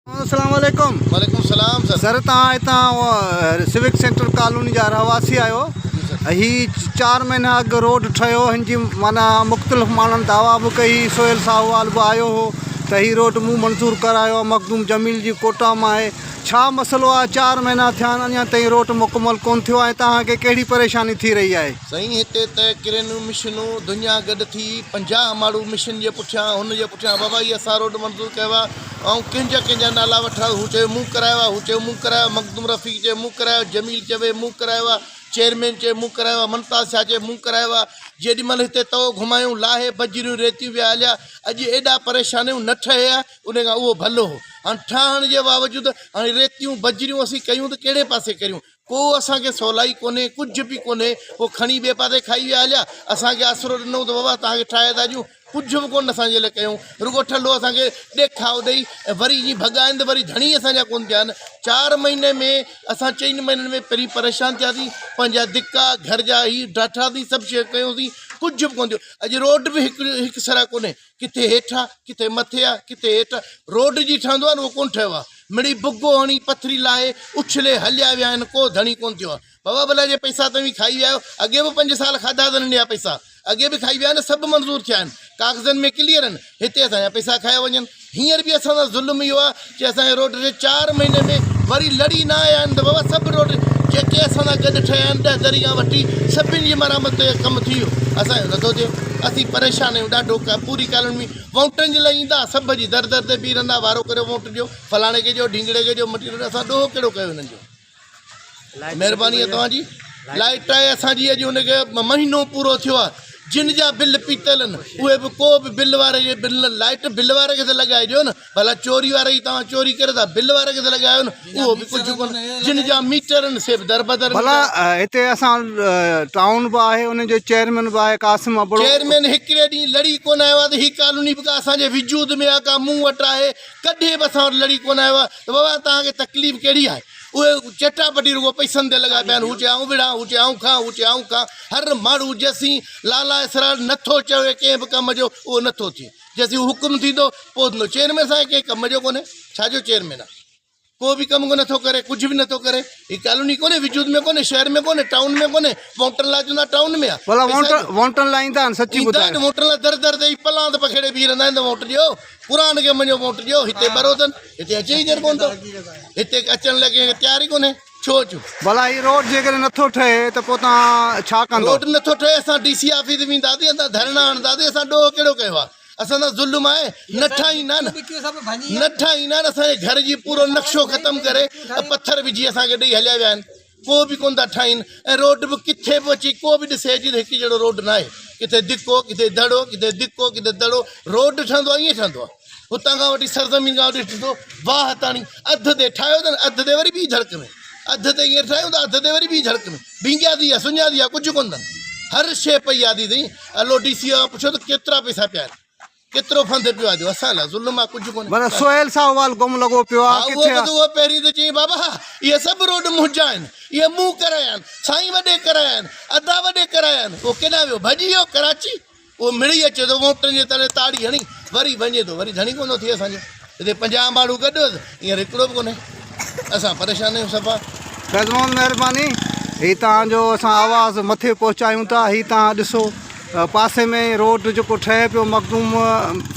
السلام عليڪم. وعليڪم السلام سر. سر توهان هتان سوڪ سينٽر ڪالوني جا رهواسي آهيو هي چار مهينا اڳ روڊ ٺهيو هن جي معنيٰ مختلف ماڻهن دعويٰ به ڪئي سهيل ساهوال به آيو هو ته هي روڊ مون منظور ڪرايو آهي مخدوم جميل جي ڪوٽا مان آهي ڇا مسئلو آهي چار مهينا ٿيا آهن اڃا تائين روڊ مڪمل ڪونه ٿيو آهي توهان کي ڪهڙي پريشاني ٿي رهي آهي. سائين هتي ته ڪرينون مشنون دنيا گڏ ٿي 50 ماڻهو مشن جي پٺيان هن جي پٺيان بابا هي اسان روڊ منظور ڪيو آهي آئون ڪنهن جا ڪنهن جا نالا وٺان، هو چيو مون ڪرايو آهي، هو چيو مون ڪرايو آهي، مخدوم رفيق چيو مون ڪرايو آهي، جميل چوي مون ڪرايو آهي، چيئرمين چيو مون ڪرايو آهي، ممتاز شاهه چيو مون ڪرايو آهي، جيڏي مهل هتي تئو گهمايون، لاهي بجريون ريتيون ويا هليا، اڄ ايڏا پريشان آهيون، نه ٺهي ها ان کان اهو ڀلو هو، هاڻ ٺاهڻ جي باوجود هاڻي ريتيون بجريون اسين ڪيون ته ڪهڙي پاسي ڪريون، ڪو اسان کي سولائي ڪونهي، ڪجهه به ڪونهي، هو کڻي ٻئي پاسي کائي ويا هليا، اسان کي آسرو ڏنو ته بابا توهان کي ٺاهي ٿا ڏيون، ڪجهه به ڪونه اسان جي لاء ڪيائون، رڳو ٺلهو اسان کي ڏيکاء ڏئي ۽ وري جي ڀڳا آهن ته وري ڌڻي اسان جا ڪونه ٿيا آهن. چار مهيني ۾ اسان چئن مهينن ۾ پهرين پريشان ٿياسين، پنهنجا ڌڪا، گهر جا هي ڊاٺاسين، سڀ شيء ڪيونسين، ڪجهه به ڪونه ٿيو. اڄ روڊ به هڪ هڪ سرا ڪونهي، ڪٿي هيٺ آ، ڪٿي مٿي آ، ڪٿي هيٺ آ، روڊ جي ٺهندو آ نه اهو ڪونه ٺهيو آ. مڙئي بگو هڻي پٿري لاهي اڇلي هليا ويا آهن، ڪو ڌڻي ڪونه ٿيو آ. بابا ڀلا جي پئسا توهين کائي ويا آهيو، اڳي به پنج سال کاڌا اٿن انهن جا پئسا، اڳي به کائي ويا آهن، سڀ منظور ٿيا آهن، ڪاغذن ۾ ڪليئر آهن، هتي اسان جا پئسا کايا وڃن. هينئر به اسان سان ظلم اهو آهي چې اسان جي روڊ کي چار مهيني ۾ وري لڙي نه آيا آهن ته بابا سڀ روڊ جيڪي اسان سان گڏ ٺهيا آهن ڏهه دري کان وٺي سڀني جي مرمت جو ڪم ٿي ويو، اسان جو نٿو ٿئي، اسين پريشان آهيون ڏاڍو، پوري ڪالوني ۾ ووٽن جي لاء ايندا سڀ جي در در تي بيهي رهندا وارو ڪريو ووٽ ڏيو فلاڻي کي ڏيو ڍينگڙي کي ڏيو مٽي اسان ڏوهه ڪهڙو ڪيو هنن جو. مهرباني آهي توهان جي لائٽ آهي اسان جي اڄ ان کي مهينو پورو ٿيو آهي جن جا بل پيتل آهن اهي به ڪو به بل واري جي بل لائٽ بل واري کي ته لڳائي ڏيو نه ڀلا چوري واري جي توهان چوري ڪري ٿا بل واري کي ته لڳايو نه اهو به ڪجهه ڪونه جن جا ميٽر آهن سي به دربدر ڀلا هتي اسان ٽائون به آهي ان جو چيئرمين به آهي قاسم ابڙو چيئرمين هڪڙي ڏينهن لڙي ڪونه آيو آهي ته هي ڪالوني به ڪا اسان جي وجود ۾ آهي ڪا مون وٽ آهي ڪڏهن به اسان وٽ لڙي ڪونه آيو آهي ته بابا توهان کي تڪليف ڪهڙي آهي اهي چٽا پٽي رڳو پئسن تي لڳا پيا آهن، هو چئي آئون وڙهان، هو چئي آئون کان، هو چئي آئون کان. هر ماڻهو جيسين لالا اسرار نٿو چوي ڪنهن به ڪم جو اهو نٿو ٿئي. جيسين هو حڪم ٿيندو پوء ٿيندو. چيئرمين سائين ڪنهن ڪم جو ڪونهي. ڇا جو چيئرمين آهي. ڪو به ڪم نٿو ڪري، ڪجهه به نٿو ڪري. هي ڪالوني ڪونهي، وجود ۾ ڪونهي، شهر ۾ ڪونهي، ٽائون ۾ ڪونهي. ووٽن لاء چوندا ٽائون ۾ آهي. ڀلا ووٽن لاء ايندا آهن سچي ايندا آهن ٻڌايو. ووٽن لاء در در تي هي پلاند پکيڙي بيهي رهندا آهن ته ووٽ ڏيو. قرآن کي مڃو ووٽ ڏيو. هتي ٻرو اٿن، هتي اچي ئي دير ڪونه ٿو. هتي اچڻ لاء ڪنهن کي تيار ئي ڪونهي، ڇو اچون؟ ڀلا هي روڊ جيڪڏهن نٿو ٺهي ته پوء توهان ڇا ڪندو؟ روڊ نٿو ٺهي اسان ڊي سي آفيس وينداسين، اسان ڌرڻا هڻنداسين، اسان ڏوهه ڪهڙو ڪيو آهي؟ اسان سان ظلم آهي، نه ٺاهيندا نه، نه ٺاهيندا نه اسان جي گهر جي پورو نقشو ختم ڪري پٿر وجهي اسان کي ڏئي هليا ويا آهن. ڪو به ڪونه ٿا ٺاهين ۽ روڊ به ڪٿي به اچي ڪو به ڏسي اچي ته هڪ جهڙو روڊ ناهي ڪٿي ڌڪو ڪٿي دڙو ڪٿي ڌڪو ڪٿي دڙو روڊ ٺهندو آهي ائين ٺهندو آهي هتان کان وٺي سرزمين کان وٺي ٺٽو واهه تاڻي اڌ تي ٺاهيو اٿن اڌ تي وري ٻي جهڙڪ ۾ اڌ تي ائين ٺاهيون ته اڌ تي وري ٻي جهڙڪ ۾ بينگيا ٿي آهي سڃا ٿي آهي ڪجهه ڪونه اٿن هر شيء پئي آهي ٿي سائين الو ڊي سي کان پڇو ته ڪيترا پئسا پيا آهن ڪيترو ڦند پيو آ جو اسان لاء ظلم آ ڪجهه ڪونهي. معنيٰ سهيل ساهوال گم لڳو پيو آ ها اهو ڪٿي آ. ٻڌ اهو پهرين ته چيائين بابا اهي سڀ روڊ منهنجا آهن اهي مون ڪرايا آهن سائين وڏي ڪرايا آهن ادا وڏي ڪرايا آهن اهو ڪيڏانهن ويو ڀڄي ويو ڪراچي اهو مڙئي اچي ٿو ووٽن جي تڙي تاڙي هڻي وري وڃي ٿو وري ڌڻي ڪونه ٿو ٿئي اسان جو هتي 50 ماڻهو گڏ هئس هينئر هڪڙو به ڪونهي اسان پريشان آهيون صفا. فيض محمد مهرباني هي توهان جو اسان آواز مٿي پهچايون ٿا هي توهان ڏسو پاسي ۾ ئي روڊ جيڪو ٺهي پيو مخدوم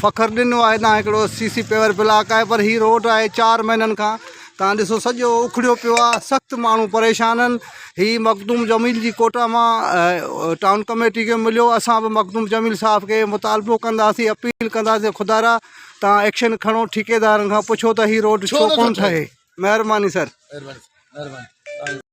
فخر ڏنو آهي هيڏانهن هڪڙو سي سي پيور بلاڪ آهي پر هي روڊ آهي چار مهينن کان تان ڏسو سڄو اکڙيو پيو آهي سخت ماڻهو پريشان آهن هي مخدوم جميل جي ڪوٽا مان ٽائون ڪميٽي کي مليو اسان به مخدوم جميل صاحب کي مطالبو ڪنداسين اپيل ڪنداسين خدارا تان ايڪشن کڻو ٺيڪيدارن کان پڇو ته هي روڊ ڇو ڪونه ٺهي مهرباني سر مهرباني مهرباني.